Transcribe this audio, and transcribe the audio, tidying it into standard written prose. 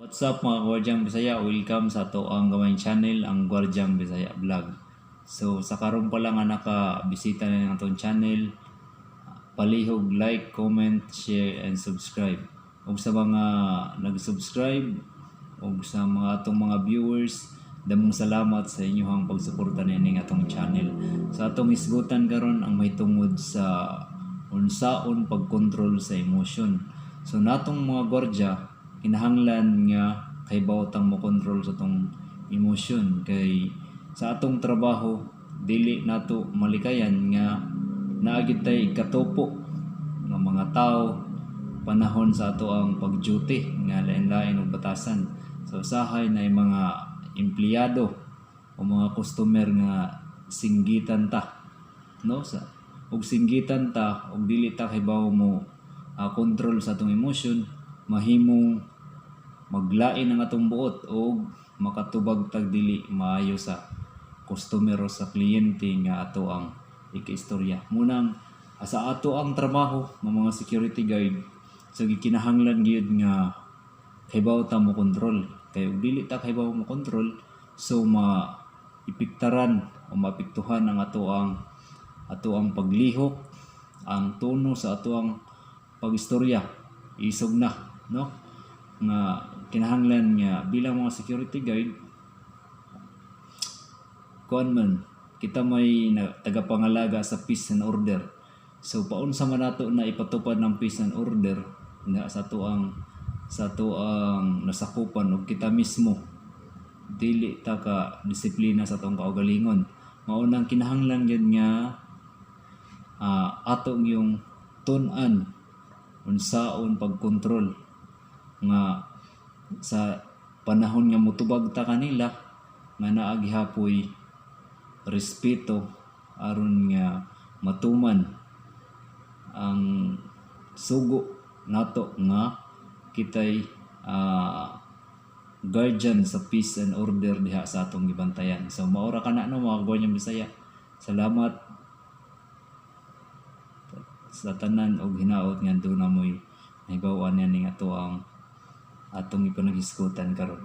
What's up, mga Gwardyang Bisaya? Welcome sa atoang gamayng channel, ang Gwardyang Bisaya Vlog. So sa karon pa lang nga nakabisita na ng atong channel, palihog like, comment, share and subscribe. Ug sa mga nag-subscribe ug sa mga atong mga viewers, damong salamat sa inyong pagsuporta niining atong channel. Sa atong hisgutan karon ang mahitungod sa unsaon pagkontrol sa emosyon. So natong mga gwardya, kinahanglan nga kahibaw tang mo kontrol sa atong emosyon kay sa atong trabaho dili nato malikayan nga naa gyud tay katupo nga mga tao panahon sa atoang pag-duty nga lain-lain og batasan. So usahay na mga empleyado o mga customer nga singgitan ta, no, sa og singgitan ta og dili ta kahibaw mo kontrol sa atong emosyon, mahimong maglain ang atong buot og makatubag tag dili maayo sa customer o sa kliyente nga ato ang ikaistorya. Munang sa ato ang trabaho ng mga security guard, so gikinahanglan gyud nga kahibaw ta mo kontrol kay ug dili ta kahibaw mo kontrol, so ma ipiktaran o maapektuhan ang ato ang paglihok, ang tono sa ato ang pagistorya, isog na, no, nga kinahanglan nga bilang mga security guard, kuan man kita, may na, tagapangalaga sa peace and order. So paunsa man nato na ipatupad ng peace and order nga sa atoang nasakupan og kita mismo dili ta ka disiplina sa atong kaugalingon? Mao nang kinahanglan gyud nga atong yung tun-an unsaon pagkontrol nga sa panahon nga mutubag ta kanila nga naa gihapoy respeto aron nga matuman ang sugo nato nga kitay guardian sa peace and order diha sa atong gibantayan. So maora kana, no, mga Gwardyang Bisaya. Salamat sa tanan og hinaot nga duna mo'y nahibaw-an niya ning ato ang atong ipanaghisgutan karon.